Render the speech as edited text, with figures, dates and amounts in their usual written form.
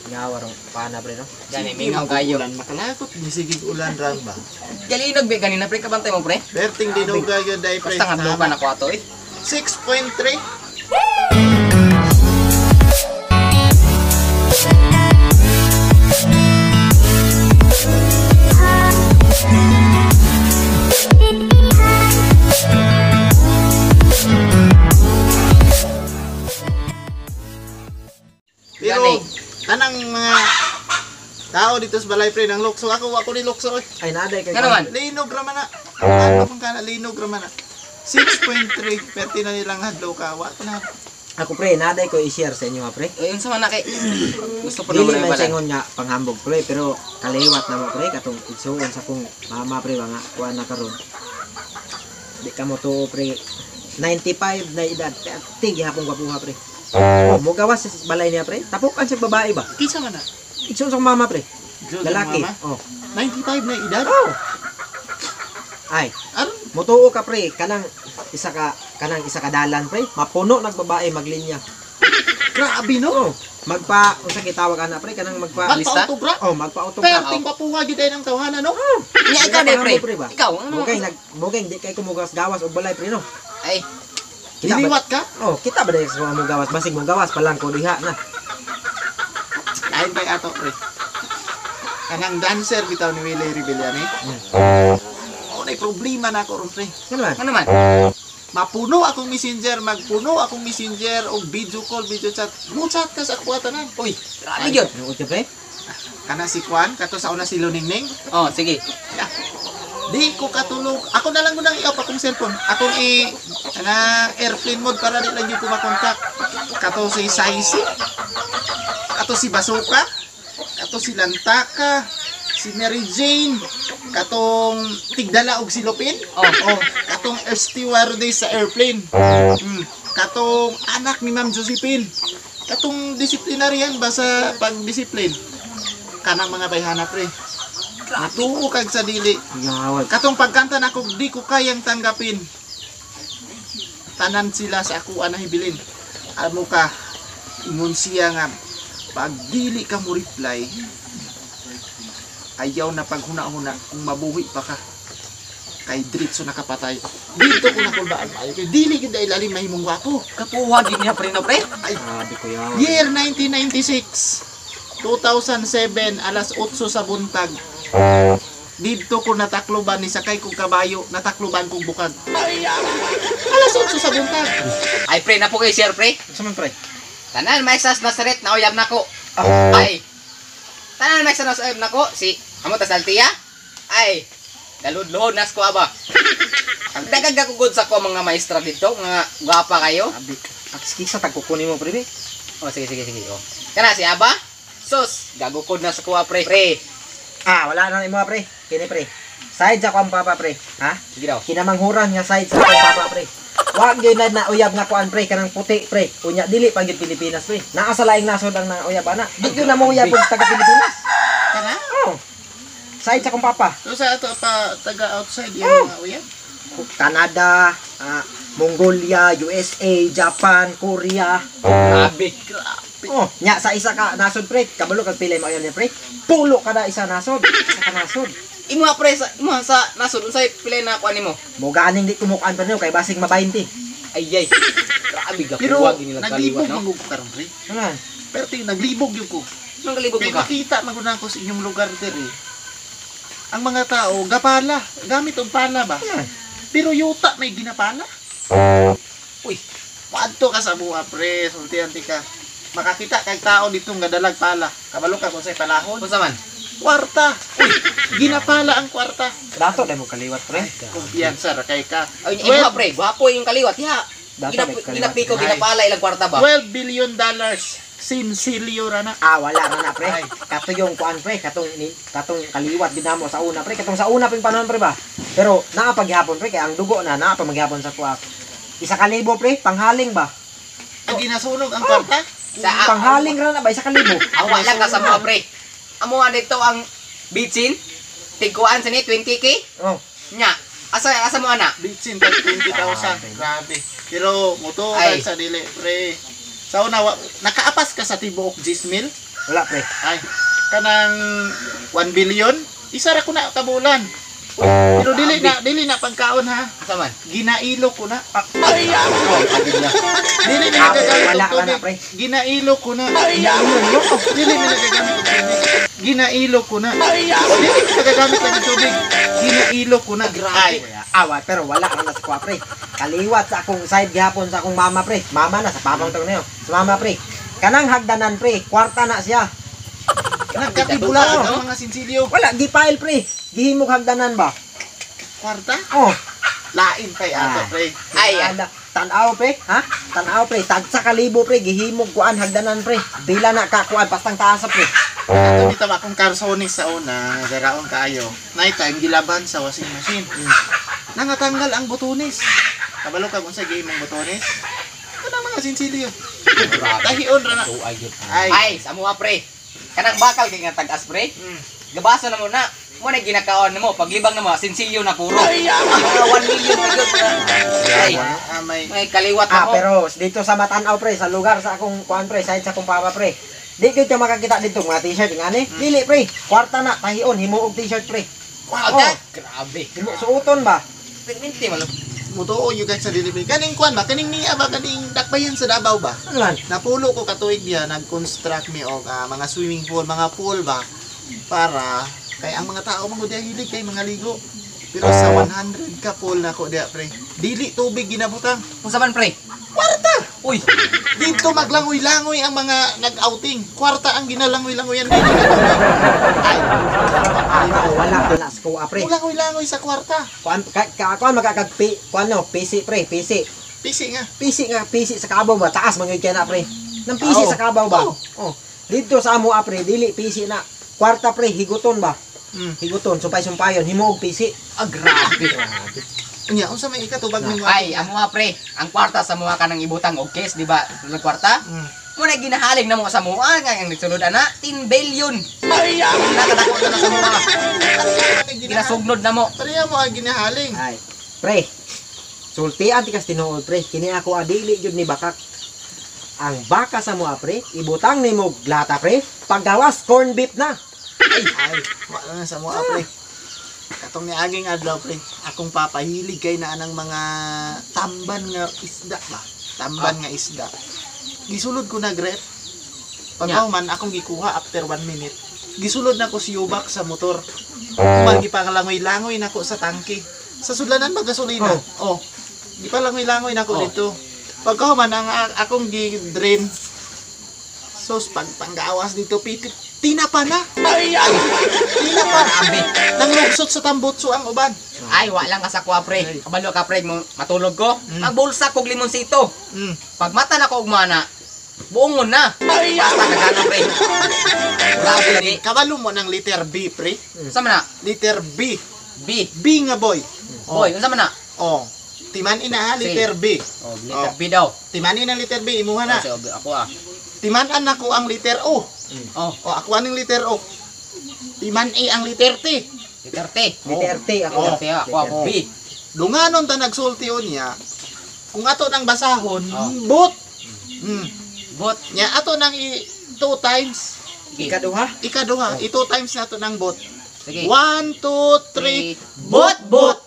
Ngawa rong pana pre no. Gani mingaw kayo. Ulan makalagot ni sige ulan ram ba. Galinog be kanina pre, kabantay mo pre. Berting dinuga gyud day pre. Basta nga ka na ko ato eh. 6.3. Pero Gani. tanang mga tao dito sa balay pre nang lukso ako ako ni lukso oy. Ay naaday kay Nga naman. Linog ra man na. Ano kung kana linog ra man na. 6.3 perti na nilang hadlaw ka. Wa ko na. Ako pre, naaday ko i-share sa inyo ha pre. Ayun sa man na kay. Gusto po Dili naman man bala. sa ingon nga panghambog pre, pero kaliwat na mo pre katong igsuon sa kong mama pre ba nga kuan na karon. Di ka mo tuo pre. 95 na edad. Tig gihapon gwapuha pre. Oh, mogawas sa balay niya pre. Tapukan siya babae ba? Kinsa man na? Igsuon sa kong mama pre. Diyos, Lalaki. mama. Oh. 95 na edad. Oh. Ay, Aron mutuo ka pre kanang isa ka dalan pre. Mapuno nagbabae maglinya. grabe no. Oh, magpa unsa gitawag ana pre kanang magpa Lista? Magpa-autogra. Oh, magpa-autograph. Perting papuha gyud ay ng tawhana no. Nya ikaw de pre. Ba? Ikaw ano? Mugay nag mugay di kay kumugas gawas og balay pre no. Ay, Kita ba? Diliwat ka? Oh, kita ba dahil sa mga mugawas basig mugawas pa lang ko diha na. Lain kay ato pre. Kanang dancer bitaw ni Willie Rebellane. Oh, nay problema na ako ron pre. Ano man? ano man? Mapuno akong messenger, magpuno akong messenger og video call, video chat. Mo chat ka sa ako tanan. Uy, grabe gyud. Nuot ka pre? Kana si Kwan, kato sa una si Luningning. Oh, sige. Di ko katulog. Ako na lang munang i-off akong cellphone. Akong i na airplane mode para di lang yung ko makontak. Kato si Saisi. Kato si Basuka. Kato si Lantaka. Si Mary Jane. Katong Tigdala og si Lupin. Oh. Oh, katong stewardess sa airplane. Katong anak ni Ma'am Josephine. Katong disciplinarian ba sa pag-discipline? Kanang mga bayhana pre. Natuo kag sa dili. Yawag. Katong pagkanta na kung di ko kayang tanggapin. Tanan sila sa ako na hibilin. Amo ka, ingon siya nga, pag dili ka mo reply, ayaw na paghuna-huna kung mabuhi pa ka. Kay diretso nakapatay. Dito ko nakulbaan maayo. Kay dili gyud ay lalim mahimong gwapo. Kapuha gyud niya pre no pre. Ay, Grabe ko yawag. year 1996, 2007, alas 8 sa buntag. Dito ko natakloban ni sakay kong kabayo, natakloban kong bukag. Ay, alas 8 sa buntag. Ay pre, napo kay share pre. Unsa man pre? Tanan may sas Nazaret na uyab nako. Ay. Tanan may sas uyab nako si amo tas Altia. Ay. Dalud-luhod nas ko aba. Ang dagag ako gud sa ko mga maestra dito, mga gwapa kayo. Grabe. Pakskisa tagkukunin mo pre. Be. Oh, sige sige sige. Oh. Kana si Aba. Sus, gagukod na sa kuha pre. Pre. Ah, wala na imo pre. Kini pre. Side sa akong papa pre. Ha? Sige daw. Kinamanghuran nga side sa akong papa pre. Wag gyud na uyab nga kuan pre kanang puti pre. Unya dili pa gyud Pilipinas pre. Naa sa laing nasod ang na uyab ana. Di gyud na mo uyab og taga Pilipinas. Kana? Oh. Side sa akong papa. So sa ato pa taga outside yung mga uyab. Canada, Mongolia, USA, Japan, Korea. Grabe. Oh, nya sa isa ka nasod pre, kabalo kag pilay mo niya pre. Pulo kada isa nasod, isa ka nasod. Imo pre sa imo sa nasod unsay pilay na kuan nimo? Mo ganing di kumukaan pa niyo kay basig ma-20. Ay ay. Grabe Pero gapuha gini naglibog nagkaliwat no. man ko karon pre. Ano man? Pero ting naglibog yun ko. Nang kalibog Kay mo ka. makita man gud nako sa inyong lugar diri. Ang mga tao gapala, gamit og pala ba? Ano man? Pero yuta may ginapala. Uy, Padto ka sa buha pre, sultian ti ka. Makakita kag tao dito nga dalag pala. Kabalo ka kung sa'y palahon. unsa man? Kwarta. Uy, ginapala ang kwarta. Dato dai mo kaliwat pre. Kumpiyansa ra kay ka. Ay, imo pre, gwapo yung kaliwat. Ya. Dato Ginap may kaliwat. ginapiko Ay. ginapala ilang kwarta ba? 12 billion dollars. Sinsilyo ra na. Ah, wala na na pre. Ay. Kato yung kuan pre, katong katong kaliwat ginamo sa una pre, katong sa una ping panahon pre ba. Pero naa paghapon pre kay ang dugo na naa pa maghapon sa kuha. Isa ka libo pre, panghaling ba? Ang ginasunog ang kwarta. Sa Panghaling ra na ba isa ka libo? Awa lang ka sa mga pre. Amo nga dito ang bitsin. Tigkuan sa ni 20K. Oh. Nya. Asa asa mo ana? Bitsin tag 20,000. Grabe. Pero muto Ay. sa dili pre. Sa una nakaapas ka sa tibuok 10,000. Wala pre. Ay, kanang 1 billion, isa ra ko na tabulan. Pero dili na pagkaon ha. Asa man? Ginailo ko na. Ay, na. Dili na Ah, nagagamit wala og ka na, tubig. pre. Ginailo ko na. Dili na nagagamit og tubig. Ginailo ko na. Dili na nagagamit og tubig. Ginailo ko na. Ay, Awa, pero wala ka na sa kuha, pre. Kaliwat sa akong side gihapon sa akong mama, pre. Mama na, sa papang tong niyo. Sa mama, pre. Kanang hagdanan, pre. Kwarta na siya. Nagkatibula ang mga sinsilyo. Wala, gipile, pre. Gihimog hagdanan ba? Kwarta? Oh. Lain kay ato, Ah. pre. Ay, ah. Ala, tanaw, pre. Ha? Tanaw, pre. Tagsa ka libo, pre. Gihimog kuan hagdanan, pre. Pila na ka kuan pastang taas, pre. Ato bitaw akong karsonis sa una, garaon kaayo. Night time gilaban sa washing machine. Nangatanggal ang botones. Kabalo ka kung sa game ang botones. Kanang mga sinsilyo. Tahion ra na. Ay. Ay, sa mua pre. Kanang bakal kay nga tag-as pre. Gabaso na mo na. Mo na ginakaon namo paglibang namo sinsilyo na puro. Mga 1 million na gyud. Ay, Ah, may may kaliwat na Ah, mo. pero dito sa Matanaw, pre, sa lugar sa akong kuan, pre, side sa akong papa, pre. Di kayo makakita dito mga t-shirt nga ni. Dili, pre. Kwarta na tahion himuog t-shirt, pre. Wow, Oh. grabe. Himo suoton ba? Perminti man. Mutuo you guys sa delivery. Kaning kuan ba? Kaning niya ba? Kaning dakbayan sa Davao ba? Ano man? Napulo ko katuig niya, nag-construct mi og mga swimming pool, mga pool ba para kay ang mga tao man gud hilig kay mga ligo. Pero sa 100 ka pool nako diya pre. Dili tubig ginabutang. Unsa man pre? Kwarta. Uy, Dito maglangoy-langoy ang mga nag-outing. Kwarta ang ginalangoy-langoyan dili na tubig. Ay, Ah, pero wala ka na sa kuha, pre. Langoy-langoy sa kwarta. Kuan ka, ka kuan makakag pi, kuan no, PC pre, PC. Pisi nga. PC nga, PC sa kabaw ba? Taas man gyud kay na pre. Nang PC Oo. sa kabaw ba? Oo. Oh. Dito sa amo ah, pre, dili PC na. Kwarta pre, higuton ba? Higuton, sumpay-sumpayon, himuog PC. Ah, grabe. Unya, unsa may ikatubag nimo? Ay, amo nga pre, ang kwarta sa mga kanang ibutang og case, di ba? Sulod kwarta. Mo na ginahaling na mo sa mua nga ang nagsulod ana 10 billion. Ay, nakadako na sa mua. Ginasugnod na mo. Pareha mo ang ginahaling. Ay, pre. Sultian ti kas tinuod pre, kini ako adili jud ni bakak. Ang baka sa mua pre, ibutang nimo glata pre, paggawas corn beef na. Ay, wala na sa mua pre. Katong niaging adlaw pre, akong papahilig kay na anang mga tamban nga isda ba? Tamban nga isda. Gisulod ko na grep. Pagkahuman akong gikuha after 1 minute. Gisulod na ko si Yubak sa motor. Kuman gipangalangoy-langoy nako sa tangke. Sa sudlanan ba gasolina? Oh. Gipalangoy-langoy nako dito. Pagkahuman ang akong gi-drain sos pag panggawas dito pitit tinapa na. Ay, ay. Tinapa. Grabe. Nanglugsot sa tambutso ang uban. Ay, wala ka sa kuha pre. Kabalo ka pre, mo matulog ko. Magbulsa kog limonsito. Pag mata na ko ugmana, buongon na. Basta kagana pre. Grabe lagi. Kabalo mo ng letter B, pre. Unsa man na? Letter B. B. B nga boy. Boy, unsa man na? Oh. Timan ina ha, letter B. Oh, letter B daw. Timan ina letter B, imuha na. Oh, sige, ako ah. Timan-an nako ang letter O. Oh, O, ako aning letter O. Timan A ang letter T. letter T. Letter T ako. Letter T ako, Letter B. Dunganon ta nagsulti niya. Kung ato nang basahon, Oh. but. Bot. Nya ato nang i 2 times. Sige. Ikaduha. Ikaduha, i 2 times na to ng bot. Sige. 1 2 3 Bot, bot. Bot.